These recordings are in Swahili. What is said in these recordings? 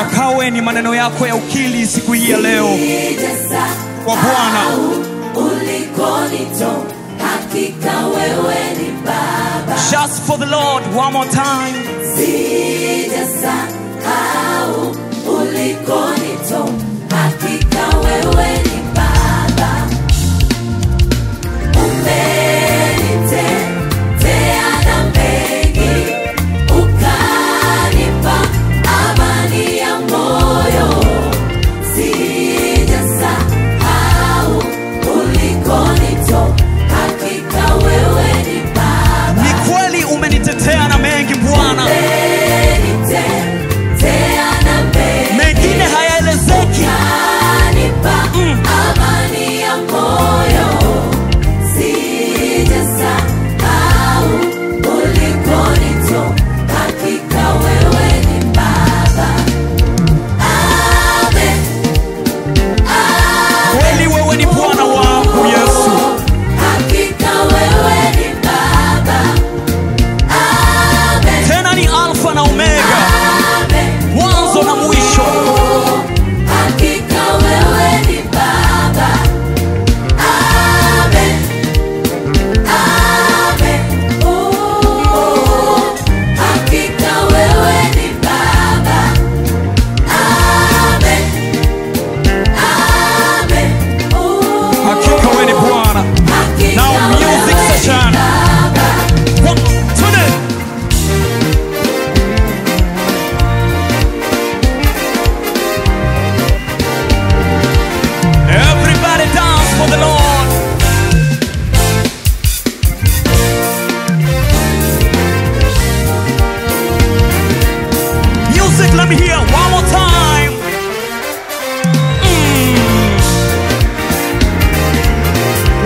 Yakawe ni maneno yako ya ukili siku hii ya leo kwa Bwana. Ulikonitoa, hakika wewe ni Baba. Just for the Lord, one more time. Sijasahau ulikonitoa, hakika wewe ni Baba. Umenitetea na mengi, ukanipa amani ya moyo. Sijasahau ulikonitoa, hakika wewe ni Baba. Ni kweli umenitetea na mengi Bwana, Umenitetea na mengi, mengine hayaelezeki. ukanipa amani ya moyo. Sijasahau ulikonitoa, hakika wewe ni Baba. Amen. Kweli wewe ni Bwana wangu Yesu. Hakika wewe ni Baba. Amen. Tena ni Alfa na Omega, Amen. mwanzo na mwisho. Hakika wewe ni Baba. Amen. Amen. Oh, hakika wewe ni Baba. Amen. Amen. Oh, Hakika wewe ni Bwana. hakika Now music wewe ni session. Baba. One, two, three. Everybody dance for the Lord. Music, let me hear one more time.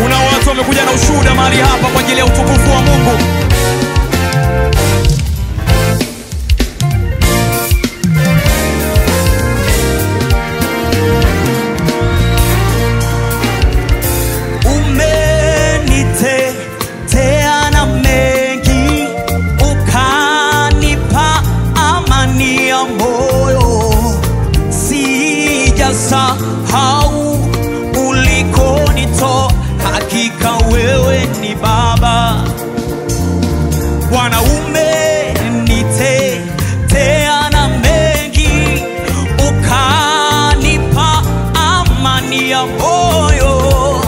Kuna watu wamekuja na ushuhuda mahali hapa kwa ajili ya utukufu wa Mungu. Umenitetea na mengi, ukanipa amani ya moyo. Sijasahau ulikonitoa, hakika wewe ni Baba. Bwana umenitetea na mengi, ukanipa amani ya moyo.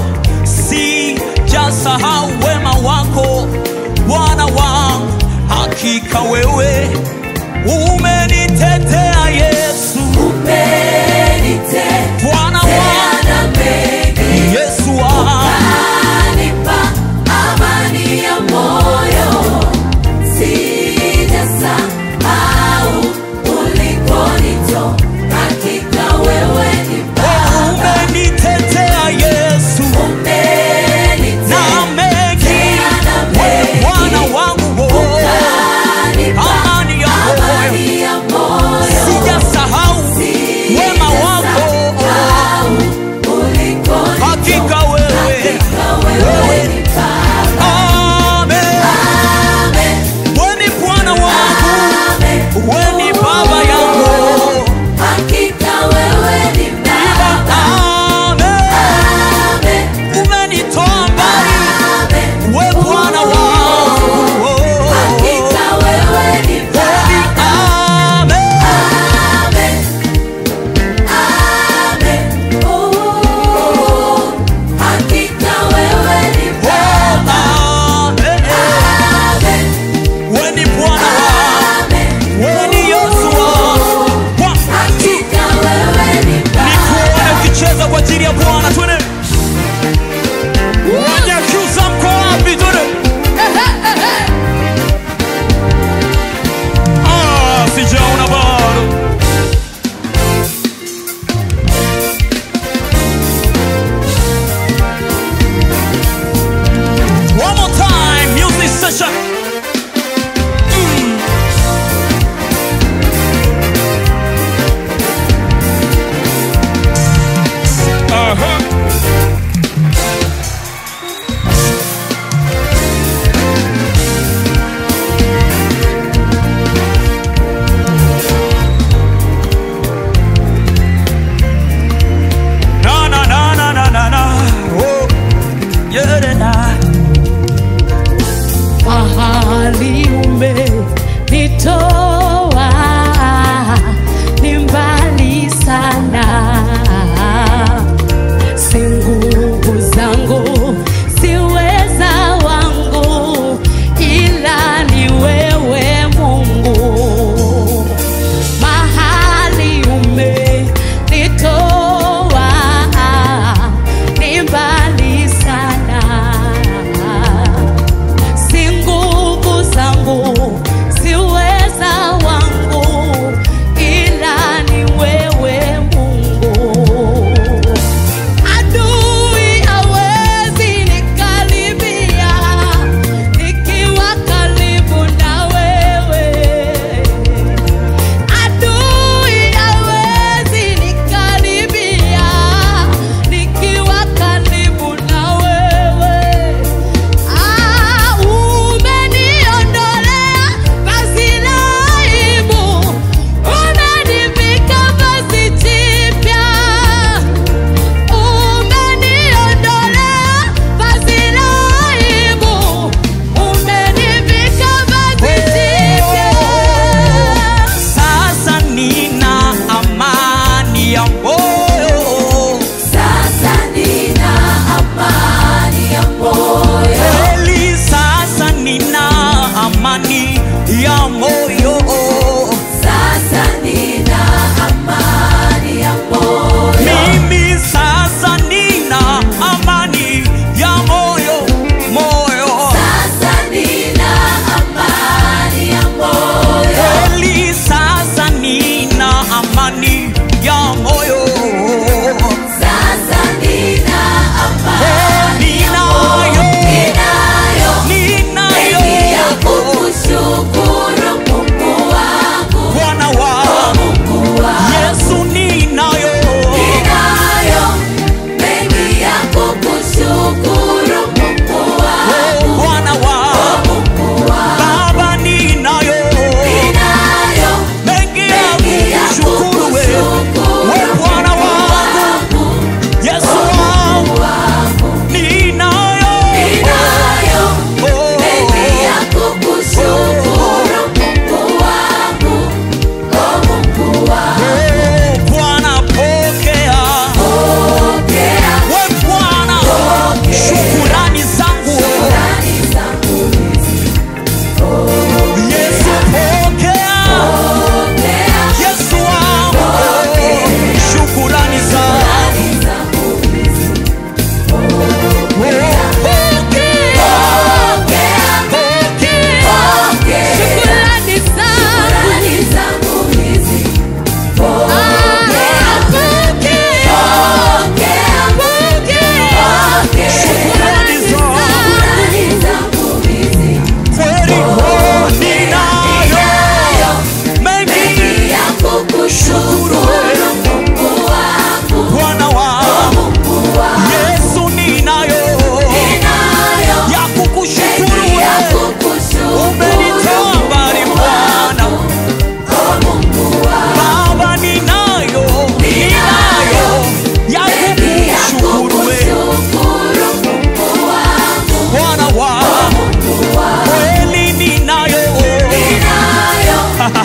Sijasahau wema wako Bwana wangu, hakika wewe umenitetea Yesu. Umenitetea Bwana wangu, na mengi, Yesu wangu. ukanipa amani ya moyo. Sijasahau ulikonitoa, hakika wewe ni Baba. Umenitetea Yesu Umenitetea na mengi, na wewe mengi, Bwana wangu, oh, ukanipa amani ya moyo. amani ya moyo.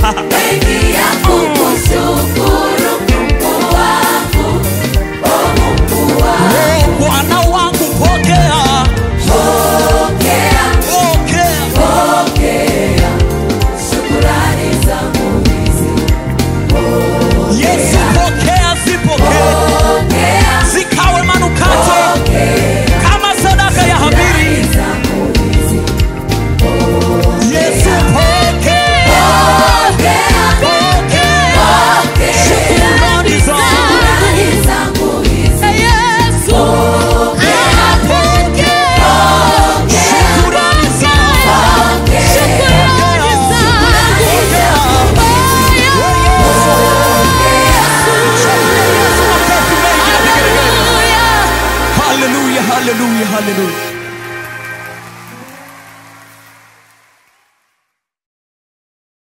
Mengi ya kukushukuru Mungu wangu, oh Mungu wangu. Oh, Bwana wangu pokea. Pokea, Pokea. pokea shukrani zangu hizi. Yesu pokea, zipokee. Pokea, Zikawe manukato pokea kama sadaka ya Habili. shukrani zangu hizi. Yesu pokea. Pokea, Pokea. pokea Shukrani zangu. shukrani zangu hizi. Yesu, Pokea, Pokea. Shukrani zangu. shukrani zangu. Hallelujah, hallelujah, hallelujah.